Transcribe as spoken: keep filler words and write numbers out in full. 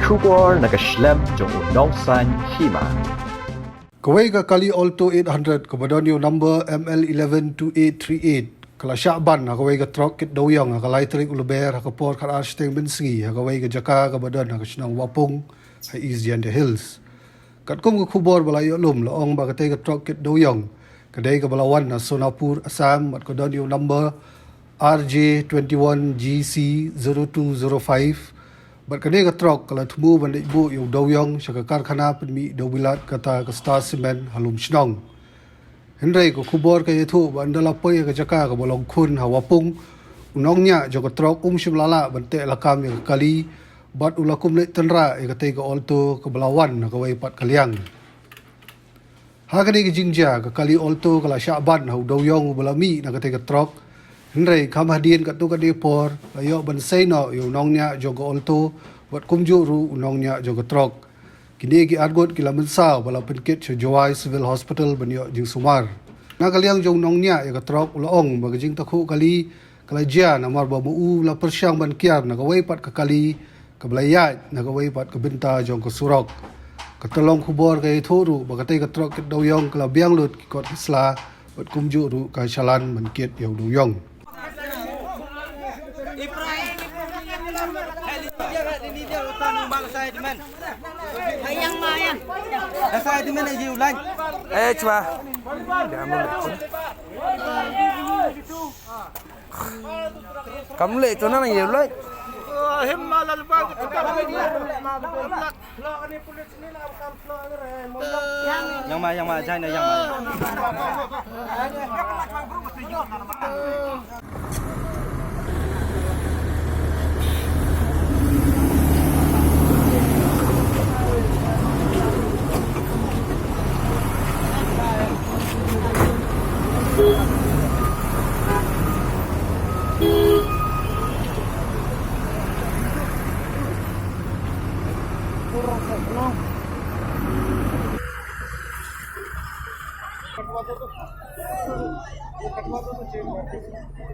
Khubor na ka shlem jong u nongsan hima. Kawei ka kali Alto eight hundred kaba don ïa u number M L eleven two eight three eight ka la shah ban ha kawei ka trok kit dewïong ha ka lai tarik u Lber ha ka por khatar shiteng mynsngi ha kawei ka jaka kaba don ha ka shnong Wapung ha East Jaintia Hills. Katkum ka khubor ba la ïoh lum la ong ba katei ka trok kit dewïong ka dei kaba la wan na Sonapur, Assam, bad ka don ïa u number R J twenty-one G C zero two zero five. Bad kane ka trok ka la thmu ban leit buh ïa u dewïong sha ka karkhana pynmih dewbilat kata ka Star Cement ha Lumshnong. Hynrei ka khubor ka ïathuh ba ynda la poi ïa ka jaka kaba long khun ha Wapung, u nongñiah jong ka trok um shym la lah ban teh lakam ïa ka kali bad u la kum leit tynrah ïa katei ka Alto kaba la wan na kawei pat ka liang. Ha kane ka jingjia ka kali Alto ka la shah ban ha u dewïong uba la mih na katei ka trok. Hynrei kham hadien katto katne por la ïoh ban sei noh ïa u nongñiah jong ka Alto bad kumjuh ruh u nongñiah jong ka trok. Kine ki arngut ki la mynsaw ba la pynkit sha Jowai Civil Hospital ban ïoh jingsumar. Na ka liang jong u nongñiah ïa ka trok u la ong ba ka jingtakhuh kali ka la jia namar ba ma u la pyrshang ban kiar na kawei pat ka kali kaba la ïaid na kawei pat ka bynta jong ka surok. Ka tyllong khubor ka ïathuh ruh ba katei ka trok kit dewïong ka la biang lut ki kot ki sla bad kumjuh ruh ka shalan ban kit ïa u dewïong. Eh, chwa. Kam leh tu na nang ye leh. Yang ma, yang ma, jai na yang ma.